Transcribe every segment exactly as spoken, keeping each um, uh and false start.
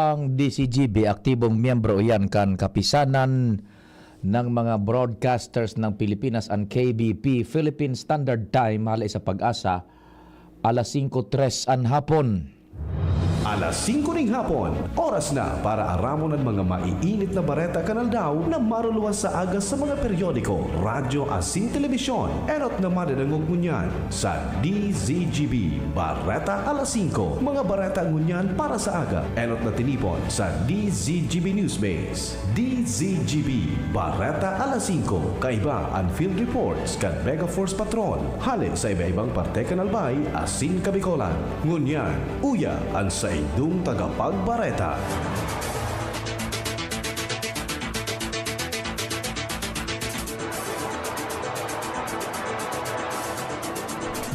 Ang D Z G B, aktibong miyembro iyan kan Kapisanan ng mga Broadcasters ng Pilipinas, an K B P, Philippine Standard Time, hale sa PAGASA, alas singko tres an hapon. Alas singko ning hapon, oras na para aramon an mga maiinit na bareta kan aldaw na maruluwas sa aga sa mga periodiko, radyo asin telebisyon. Enot na madadangog ngunyan sa D Z G B Bareta Alas Singko. Mga bareta ngunyan para sa aga, enot na tinipon sa D Z G B Newsbase. D Z G B Bareta Alas Singko. Kaiba an field reports kan Mega Force Patrol, hale sa iba-ibang parte kan Albay asin Kabicolan. Ngunyan, uya an saindong tagapagbareta.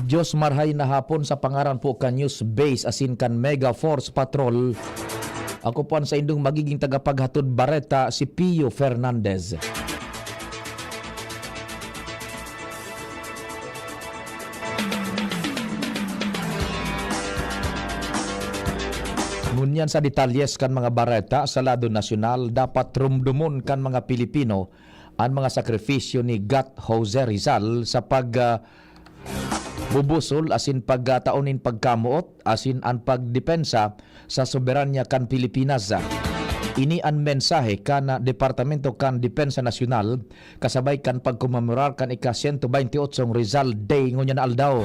Diyos, marhay na hapon. Sa pangaran po kan News Base asin kan Mega Force Patrol, ako po an saindong magiging tagapaghatod bareta, si Pio Fernandez. Ngunyan sa detalyes kan mga bareta sa lado nasyonal, dapat rumdomon kan mga Pilipino an mga sakripisyo ni Gat Jose Rizal sa pag, ah, bubusol asin pagtao nin pagkamoot asin an pagdepensa sa soberanya kan Pilipinas. Ini an mensahe kan Departamento kan Depensa Nasyonal kasabay kan pagkomemorar kan ika-sento bente otsong Rizal Day ngunyan na aldaw.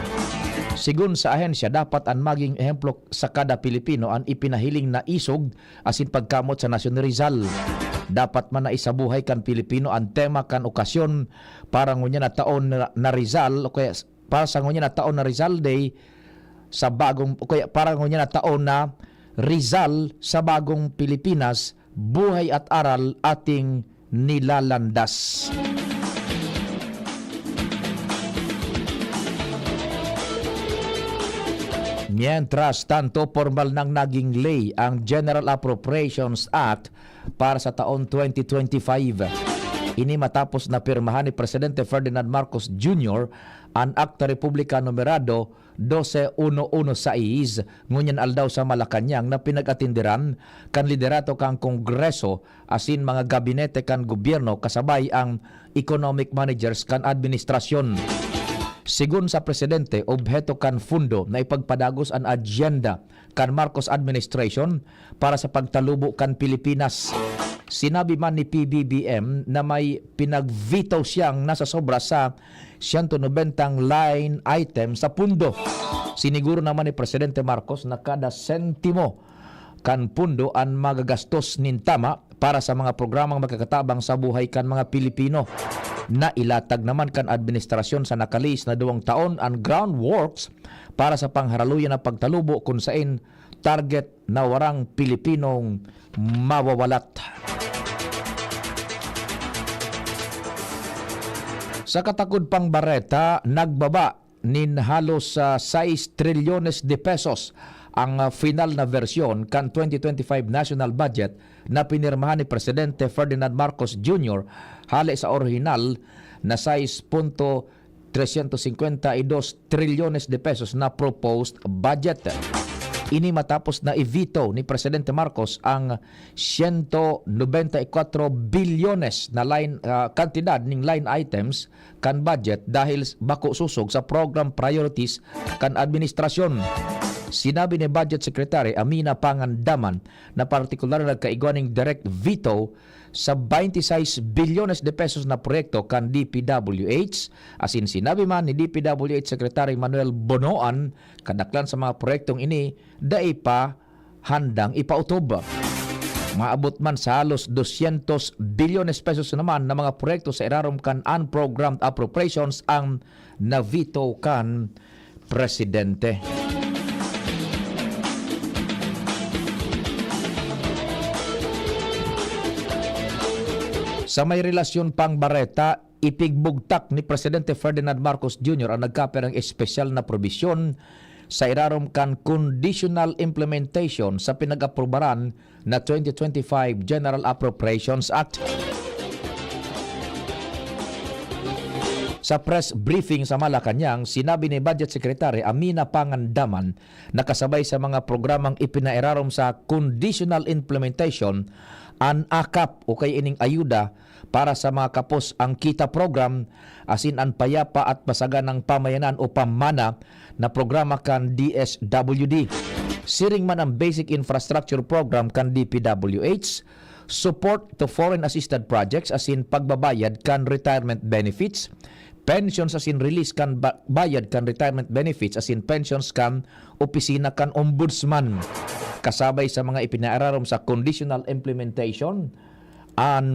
Sigon sa ahensya, dapat an magin ehemplo sa kada Pilipino an ipinahiling na isog asin pagkamoot sa nasyon ni Rizal. Dapat man na isabuhay kan Pilipino an tema kan okasyon para ngunyan na taon na, na Rizal, o kaya s-, para sa ngunyan na taon na Rizal Day sa bagong, o kaya para ngunyan na taon na Rizal sa bagong Pilipinas, buhay at aral ating nilalandas. Mientras tanto, pormal nang naging ley ang General Appropriations Act para sa taon twenty twenty-five. Ini matapos na pirmahan ni Presidente Ferdinand Marcos Junior an Akta Republika numerado doce uno uno sais, ngunyan aldaw sa Malacañang, na pinag-atinderan kan liderato kan Kongreso asin mga gabinete kan gobyerno kasabay ang economic managers kan administrasyon. Sigon sa presidente, obheto kan fundo na ipagpadagos an adyenda kan Marcos administration para sa pagtalubo kan Pilipinas. Sinabi man ni P B B M na may pinag-veto siyang nasosobra sa siyento nobentang line item sa pundo. Siniguro naman ni Presidente Marcos na kada sentimo kan pundo an magagastos nin tama para sa mga programang makakatabang sa buhay kan mga Pilipino. Nailatag naman kan administrasyon sa nakalihis na duwang taon an groundworks para sa pangharaluyan na pagtalubo kun sain target na warang Pilipinong mawawalat. Sa katakod pang bareta, nagbaba nin halos, ah, sais trilyones de pesos ang, ah, final na bersyon kan twenty twenty-five national budget na pinirmahan ni Presidente Ferdinand Marcos Junior hale sa orihinal na sais punto tresyentos singkwenta y dos trilyones de pesos na proposed budget. Ini matapos na i-veto ni Presidente Marcos ang siyento nobenta y kwatro bilyones na line, ah, kantidad ning line items kan budget dahil s-, bako sosog sa program priorities kan administrasyon. Sinabi ni Budget Secretary Amina Pangandaman na partikular na nagkaigwa ning direct veto sa twenty-six bilyones de pesos na proyekto kan D P W H, asin sinabi man ni D P W H Secretary Manuel Bonoan, kadaklan sa mga proyektong ini dai pa handang ipautob. Maabot man sa halos dosyentos bilyones pesos naman na mga proyekto sa irarom kan unprogrammed appropriations ang na-veto kan presidente. Sa may relasyon pang bareta, ipigbugtak ni Presidente Ferdinand Marcos Junior ang nagkapirang espesyal na probisyon sa irarom kan conditional implementation sa pinag-aprobaran na twenty twenty-five General Appropriations Act. Sa press briefing sa Malacañang, sinabi ni Budget Secretary Amina Pangandaman na kasabay sa mga programang ipinairarom sa conditional implementation, an akap o kay ining ayuda para sa mga kapos ang KITA program, asin an Payapa at Masaganang Pamayanan o PAMMANA na programa kan D S W D. Siring man ang Basic Infrastructure Program kan D P W H, support to foreign assisted projects asin pagbabayad kan retirement benefits, pensions asin release kan ba-, bayad kan retirement benefits asin pensions kan opisina kan Ombudsman. Kasabay sa mga ipinaararom sa conditional implementation, an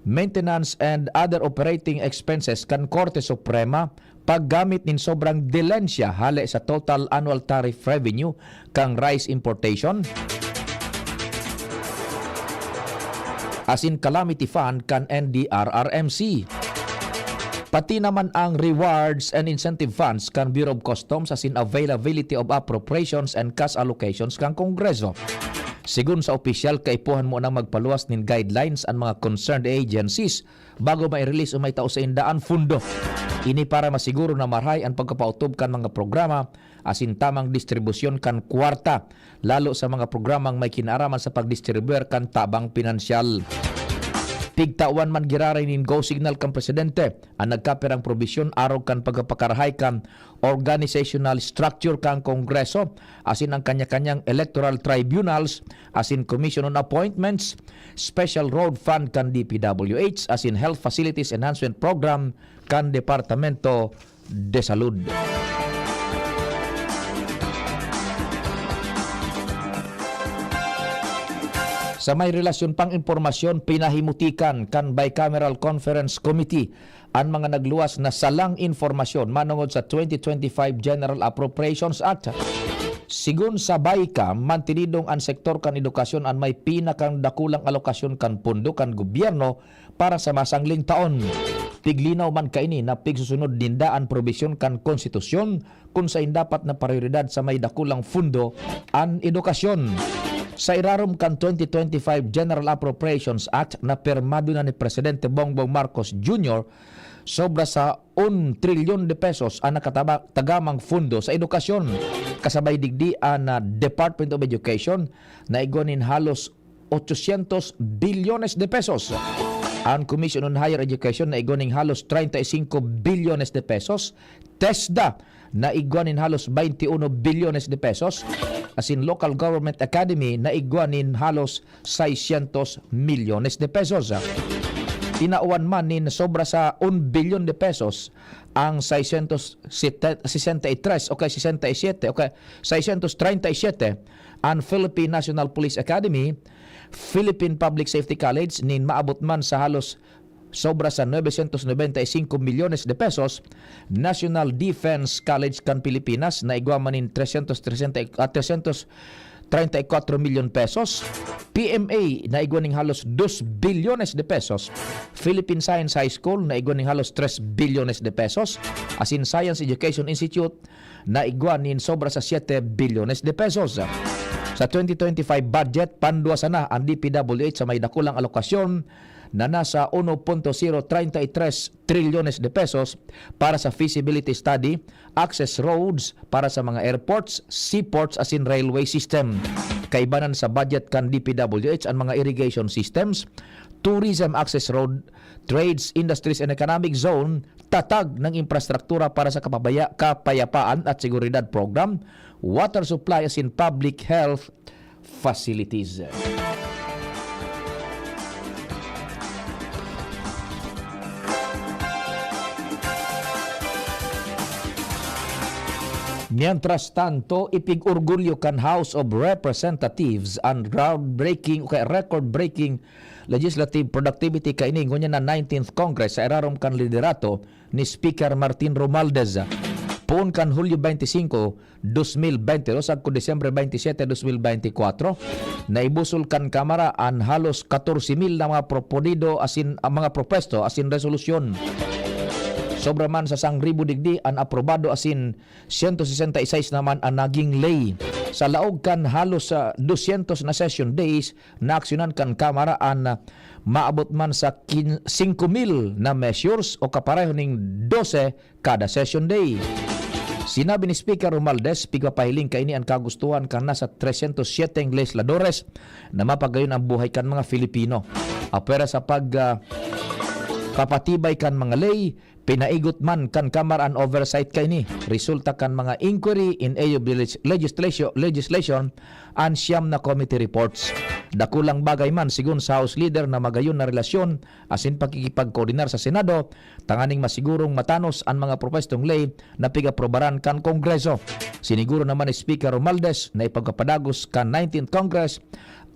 maintenance and other operating expenses kan Korte Suprema, paggamit nin sobrang dilensya hale sa total annual tariff revenue kan rice importation, asin calamity fund kan N D R R M C. Pati naman ang rewards and incentive funds kan Bureau of Customs asin availability of appropriations and cash allocations kan Kongreso. Sigon sa opisyal, kaipuhan mo nang magpaluwas nin guidelines an mga concerned agencies bago mai-release o maitao sainda an pondo. Ini para masiguro na marahay an pagkapautob kan mga programa asin tamang distribusyon kan kwarta, lalo sa mga programang may kinaaraman sa pagdistribuir kan tabang pinansyal. Pigtawan man giraray nin go signal kan presidente an nagkapirang probisyon arog kan pagkapakarahay kan organizational structure kan Kongreso asin ang kanya-kanyang electoral tribunals asin Commission on Appointments, Special Road Fund kan D P W H asin Health Facilities Enhancement Program kan Departamento de Salud. Sa may relasyon pang impormasyon, pinahimutikan kan Bicameral Conference Committee an mga nagluwas na salang impormasyon manongod sa twenty twenty-five General Appropriations Act. Sigon sa BICAM, mantinidong an sektor kan edukasyon an may pinakang dakulang alokasyon kan pondo kan gobyerno para sa masangling taon. Piglinaw man kaini na pigsusunod ninda an probisyon kan konstitusyon kun saen dapat na prayoridad sa may dakulang pondo an edukasyon. Sa irarom kan twenty twenty-five General Appropriations Act na pirmado na ni Presidente Bongbong Marcos Junior, sobra sa un trilyon de pesos an nakataba-, tagamang pondo sa edukasyon. Kasabay digdi an, ah, Department of Education na igwa nin halos ochocientos bilyones de pesos. Ang Commission on Higher Education na igwa nin halos treinta y cinco bilyones de pesos. TESDA na igwa nin halos veintiuno bilyones de pesos. Asin Local Government Academy na igwa nin halos seiscientos milyones de pesos. Tinawan man nin sobra sa un bilyon de pesos ang seiscientos sesenta y tres o kay sesenta y siete o kay seiscientos treinta y siete an Philippine National Police Academy, Philippine Public Safety College nin maabot man sa halos sobra sa novecientos noventa y cinco milyones de pesos, National Defense College kan Pilipinas na igwa man nin trescientos tresenta, ah, trescientos treinta y cuatro milyon pesos, P M A na igwa ning halos dos bilyones de pesos, Philippine Science High School na igwa ning halos tres bilyones de pesos, asin Science Education Institute na igwa nin sobra sa siete bilyones de pesos. Sa twenty twenty-five budget, pandwa sana ang D P W H sa may dakulang alokasyon na nasa uno punto zero treinta y tres trilyones de pesos para sa feasibility study, access roads para sa mga airports, seaports asin railway system. Kaibanan sa budget kan D P W H an mga irrigation systems, tourism access road, trades, industries and economic zone, tatag ng infrastruktura para sa kapabaya-, kapayapaan at seguridad program, water supply asin public health facilities. Mientras tanto, ipig-orgulyo kan House of Representatives an groundbreaking o kaya record-breaking legislative productivity kaini ngunyan na nineteenth Congress sa irarom kan liderato ni Speaker Martin Romualdez. Poon kan Hulyo twenty-five, dos mil twenty-two, sagkod Disyembre twenty-seven, dos mil twenty-four, naibusol kan Kamara an halos katorse mil na mga proponido asin, ah, mga propuesto asin resolusyon. Sobra man sa sangribo digdi an aprobado asin sento sesenta y seis naman an naging ley. Sa laog kan halos sa dosyentos na session days, naaksyonan kan Kamara an maabot man sa kin-, singko mil na measures o kapareho ning dose kada session day. Sinabi ni Speaker Romualdez, pigpapahiling kaini an kagustuhan kan nasa tresyentos siyete legisladores na mapagayon ang buhay kan mga Filipino. Apwera sa pag, ah, papatibay kan mga ley, pinaigot man kan Kamara an oversight kaini. Resulta kan mga inquiry in aid of legis-, legislation, legislation an siyam na committee reports. Dakulang bagay man, sigon sa House Leader, na magayon na relasyon asin pakikipagkoordinar sa Senado tanganing masigurong matanos an mga propwestong ley na pig-aprobaran kan Kongreso. Siniguro naman ni Speaker Romualdez na ipagpapadagos kan nineteenth Congress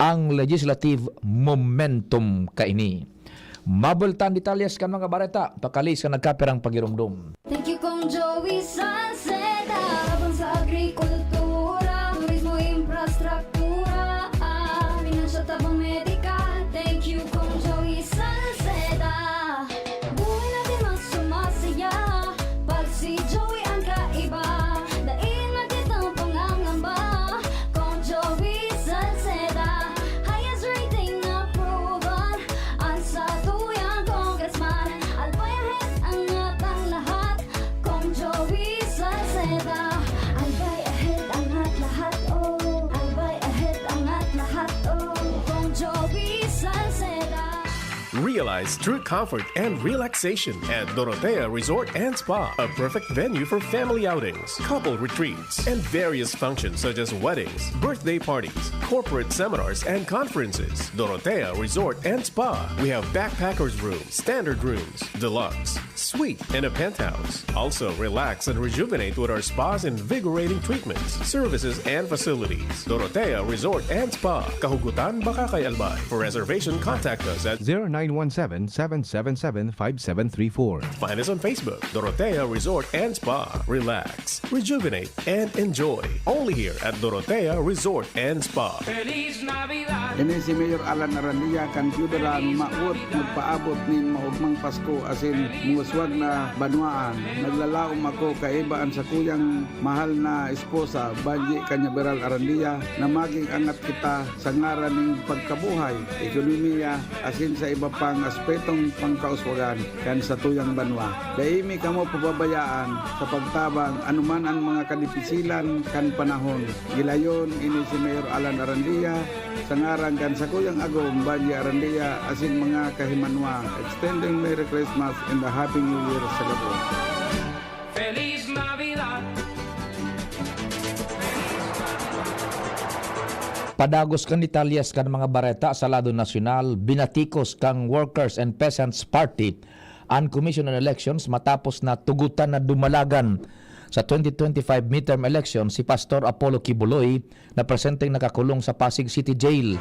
ang legislative momentum kaini. Mabultan detalyes kan mga bareta, pakali sa nagkapirang pagirumdom. Thank you, Kong Joey Salceda. Tabang sa agrikultura, turismo, infrastruktura, ah, financial, tabang medikal. Thank you, Kong Joey Salceda. Buhay natin mas sumasaya pag si Joey ang kaiba. Dai na kitang pangangamba, Kong Joey Salceda. Highest rating na proven ang satuyang congressman. Albay ahead, angat ang lahat, Kong Joey Salceda. Albay ahead, angat lahat, oh. Albay ahead, angat lahat, oh. Kong Joey Salceda. Realize true comfort and relaxation at Dorotea Resort and Spa, a perfect venue for family outings, couple retreats, and various functions such as weddings, birthday parties, corporate seminars, and conferences. Dorotea Resort and Spa. We have backpackers room, standard rooms, deluxe, suite, and a penthouse. Also, relax and rejuvenate with our spa's invigorating treatments, services, and facilities. Dorotea Resort and Spa, Kahugutan, Bacacay, Albay. For reservation, contact us at zero nine one seven, seven seven seven, five seven three four. Find us on Facebook, Dorotea Resort and Spa. Relax, rejuvenate, and enjoy. Only here at Dorotea Resort and Spa. Feliz Navidad. Ini si Mayor Alan Arandia kan Piudalan, maot magpaabot nin maogmang Pasko asin muswag na banwaan. Naglalaom ako kaiba an sakuyang mahal na esposa, Banji Cañaveral Arandia, na maging angat kita sa ngaran nin pagkabuhay, ekonomiya, asin sa iba pang aspetong pangkauswagan kan satuyang banwa. Dai mi kamo pababayaan sa pagtabang anuman an mga kadipisilan kan panahon. Gilayon ini si Mayor Alan Arandia, sa ngaran kan sakuyang agom, Banji Arandia, asin mga kahimanwa. Extending Merry Christmas and a Happy New Year sa gabos. Feliz Navidad. Padagos kan detalyes kan mga bareta sa lado nasyonal, binatikos kan Workers and Peasants Party an Commission on Elections matapos na tugotan na dumalagan sa twenty twenty-five midterm election si Pastor Apollo Quiboloy na presenteng nakakulong sa Pasig City Jail.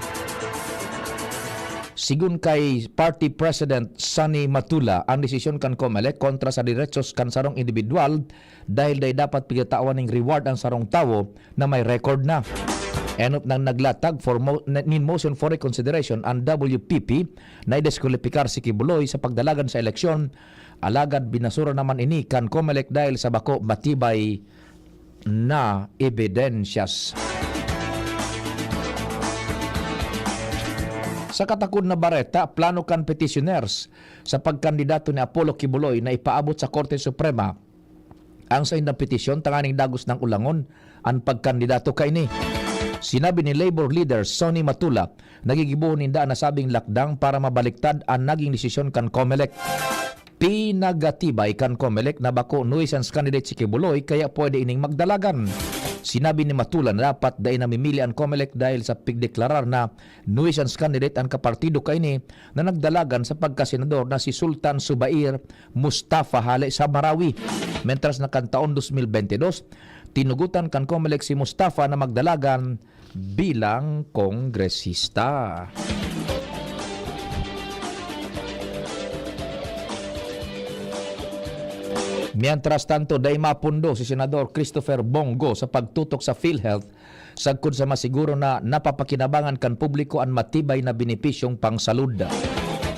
Sigon kay Party President Sonny Matula, ang desisyon kan Comelec kontra sa derechos kan sarong indibidwal dahil dai dapat pigtatawan ning reward ang sarong tawo na may record na. Enot nang naglatag for mo-, nin motion for reconsideration ang W P P na idiskwalipikar si Quiboloy sa pagdalagan sa eleksyon, alagad binasura naman ini kan Comelec dahil sa bako matibay na ebidensyas. Sa katakod na bareta, plano kan petitioners sa pagkandidato ni Apollo Quiboloy na ipaabot sa Korte Suprema ang saindang petisyon tanganing dagos nang ulangon an pagkandidato kaini. Sinabi ni Labor leader Sonny Matula na gigibohon ninda an nasabing lakdang para mabaliktad an naging desisyon kan Comelec. Pinagatibay kan Comelec na bako nuisance candidate si Quiboloy kaya pwede ining magdalagan. Sinabi ni Matula na dapat dai namimili an Comelec dahil sa pigdeklarar na nuisance candidate an kapartido kaini na nagdalagan sa pagkasenador na si Sultan Subair Mustafa hale sa Marawi. Mentras na kan taon dos mil bente dos, tinugotan kan Comelec si Mustafa na magdalagan bilang kongresista. Mientras tanto, dai mapundo si Senador Christopher Bong Go sa pagtutok sa PhilHealth sagkod sa masiguro na napapakinabangan kan publiko an matibay na benepisyong pangsalud.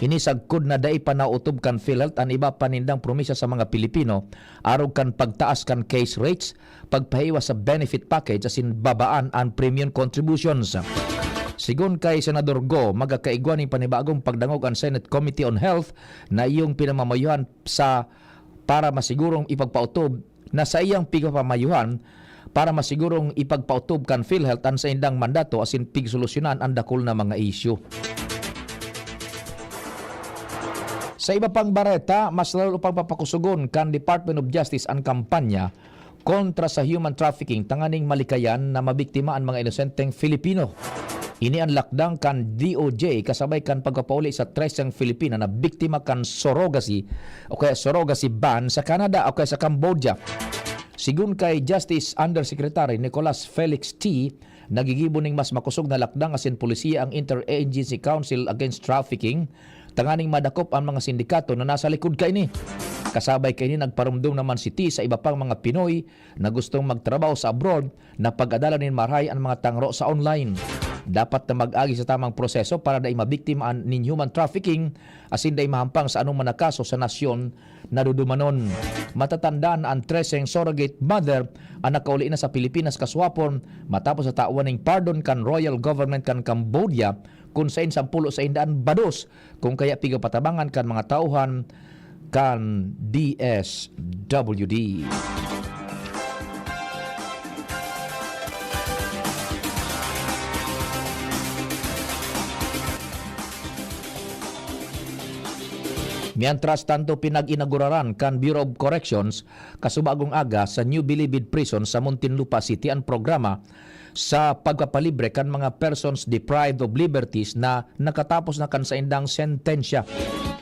Ini sagkod na dai pa nautob kan PhilHealth an iba pa nindang promesa sa mga Pilipino, arog kan pagtaas kan case rates, pagpahiwas sa benefit package asin babaan an premium contributions. Sigon kay Senador Go, magakaigwa nin panibagong pagdangog an Senate Committee on Health na iyong pinamamayuhan sa para masigurong ipagpaotob na saiyang pigpapamayuhan para masigurong ipagpaotob kan PhilHealth an saindang mandato asin pigsolusyonan an dakul na mga isyu. Sa iba pang bareta, mas lalo pang papakusugon kan Department of Justice an kampanya kontra sa human trafficking tanganing malikayan na mabiktima an mga inosenteng Filipino. Ini an lakdang kan D O J kasabay kan pagpapauli sa treseng Filipina na biktima kan surrogacy o kaya surrogacy ban sa Canada o kaya sa Cambodia. Sigon kay Justice Undersecretary Nicholas Felix Tee, nagigibo ning mas makosog na lakdang asin polisiya ang Interagency Council Against Trafficking tanganing madakop ang mga sindikato na nasa likod kaini. Kasabay kaini, nagparomdom naman si Tee sa iba pang mga Pinoy na gustong magtrabaho sa abroad na pag-adalan nin marahay an mga tangro sa online. Dapat na mag-agi sa tamang proseso para dai mabiktima an, nin human trafficking asin dai mahampang sa anoman na kaso sa nasyon na dudumanon. Matatandaan na an treseng surrogate mother an nakauli na sa Pilipinas kasuhapon matapos sa tawan ning pardon kan royal government kan Cambodia, kun saen sampulo sainda an bados, kun kaya pigapatabangan kan mga tauhan kan D S W D. Mientras tanto, pinag-inaguraran kan Bureau of Corrections kasubagong aga sa New Bilibid Prison sa Muntinlupa City an programa sa pagpapalibre kan mga persons deprived of liberties na nakatapos na kan saindang sentensya.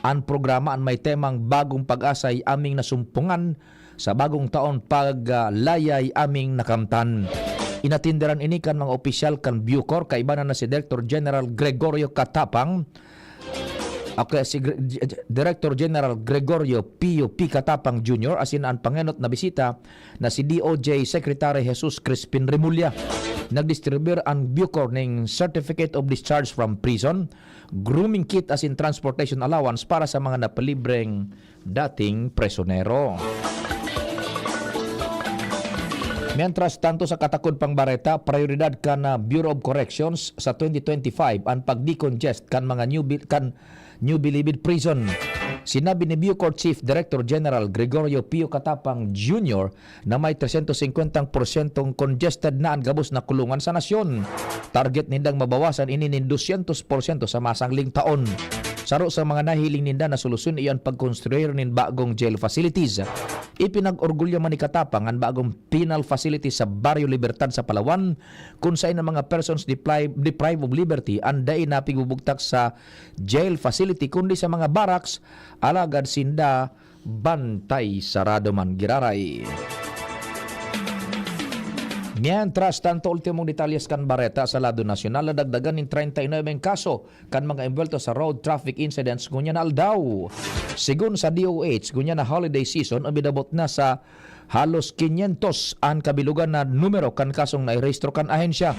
An programa an may temang Bagong Pag-asa'y aming nasumpungan sa bagong taon, paglayay aming nakamtan. Inatinderan ini kan mga opisyal kan Bucor, kaibanan na si Director General Gregorio Catapang, okay, si Gre-, G-, G-, Director General Gregorio Pio P. Catapang Junior, asin an pangenot na bisita na si D O J Secretary Jesus Crispin Remulla. Nagdistribuyar an Bucor ning Certificate of Discharge from Prison, grooming kit asin transportation allowance para sa mga napalibreng dating presonero. Mientras tanto, sa katakod pang bareta, prayoridad kan, ah, Bureau of Corrections sa twenty twenty-five an pag-decongest kan mga New Bil-, kan New Bilibid Prison. Sinabi ni Bucor Chief Director General Gregorio Pio Catapang Junior na may tresyentos singkwenta porsyentong congested na an gabos na kulungan sa nasyon. Target nindang mabawasan ini nin dosyentos porsyento sa masangling taon. Saro sa mga nahiling ninda na solusyon iyo an pagkonstruir nin bagong jail facilities. Ipinag-orgulyo man ni Catapang an bagong penal facility sa Barrio Libertad sa Palawan, kun saen ang mga persons depli-, deprived of liberty an dai na pigbubugtak sa jail facility kundi sa mga barracks, alagad sinda bantay sarado man giraray. Mientras tanto, ultimong detalyes kan bareta sa lado nasyonal, nadagdagan nin treinta y nueve ang kaso kan mga embuwelto sa road traffic incidents ngunyan na aldaw. Sigon sa D O H, ngunyan na holiday season, umidabot na sa halos quinientos an kabilogan na numero kan kasong nairehistro kan ahensya.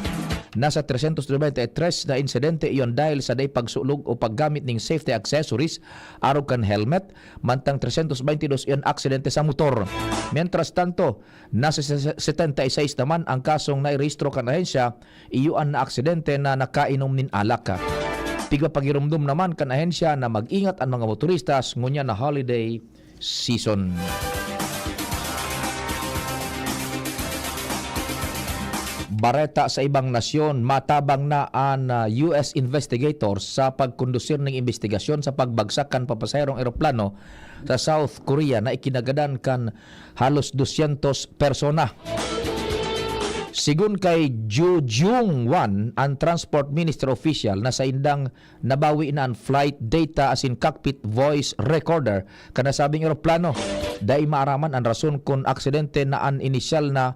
Nasa tresyentos nobenta y tres na insidente iyon dahil sa dai pagsulog o paggamit ning safety accessories arog kan helmet, mantang tresyentos baynte dos iyon aksidente sa motor. Mientras tanto, nasa se-, setenta y seis naman ang kasong nairehistro kan ahensya, iyo an naaksidente na nakainom nin alak. Pigpapagiromdom naman kan ahensya na mag-ingat an mga motoristas ngunyan na holiday season. Bareta sa ibang nasyon, matabang na an, ah, U S investigators sa pagkondusir ning imbestigasyon sa pagbagsak kan papasaherong eroplano sa South Korea na ikinagadan kan halos dosyentos persona. Sigon kay Ju Jung Wan, an transport minister official, na saindang nabawi na an flight data asin cockpit voice recorder kan nasabing eroplano. Dai maaraman an rason kun aksidente na an inisyal na,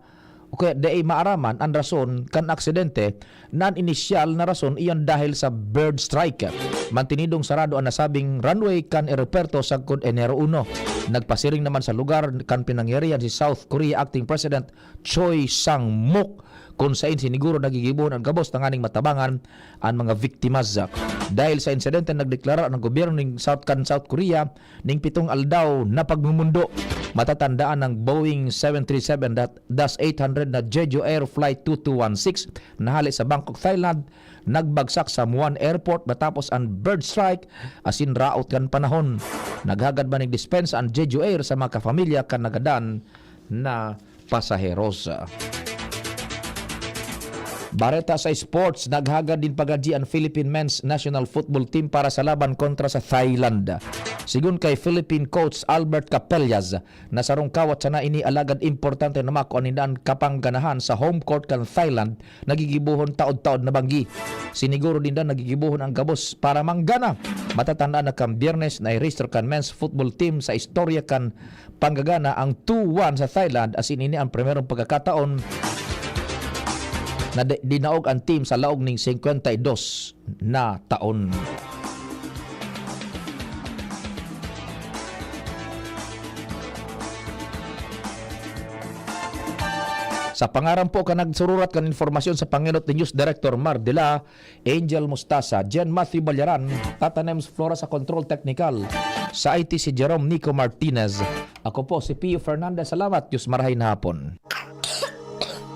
o kaya dai maaraman an rason kan aksidente na an inisyal na rason iyan dahil sa bird strike. Mantinidong sarado an nasabing runway kan eroperto sagkod Enero uno. Nagpasiring naman sa lugar kan pinangyarihan si South Korea Acting President Choi Sang-mok, kun saen siniguro nagigibohon an gabos tanganing matabangan an mga biktimas. Dahil sa insidente, nagdeklara ang gobyerno ning South, kan South Korea ning pitong aldaw na pagmumundo. Matatandaan ang Boeing seven three seven dash eight hundred na Jeju Air Flight two two one six na hale sa Bangkok, Thailand, nagbagsak sa Muan Airport matapos ang bird strike asin raot kan panahon. Naghagad man ning dispensa ang Jeju Air sa mga kapamilya kan nagadan na pasaheros. Bareta sa sports, naghagad nin pag-adyi ang Philippine men's national football team para sa laban kontra sa Thailand. Sigon kay Philippine coach Albert Capellas, na sarong kawat sana ini, alagad importante na makuha ninda an kapangganahan sa home court kan Thailand na gigibohon taod-taod na banggi. Siniguro ninda na gigibohon ang gabos para manggana. Matatandaan na kan Biyernes na i-register kan men's football team sa istorya kan panggagana ang two one sa Thailand, asin ini ang primerong pagkakataon na di-, dinaog ang team sa laog ning singkwenta y dos na taon. Sa pangaran po kan nagsururat kan informasyon sa pangenot ni News Director Mar Dela, Angel Mustasa, Jen Matthew Balyaran, Tata Nems Flora sa Control Technical, sa I T si Jerome Nico Martinez. Ako po si Pio Fernandez. Salamat, Diyos marahay na hapon.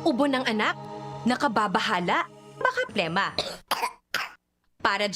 Ubo ng anak? Nakababahala? Baka plema. Para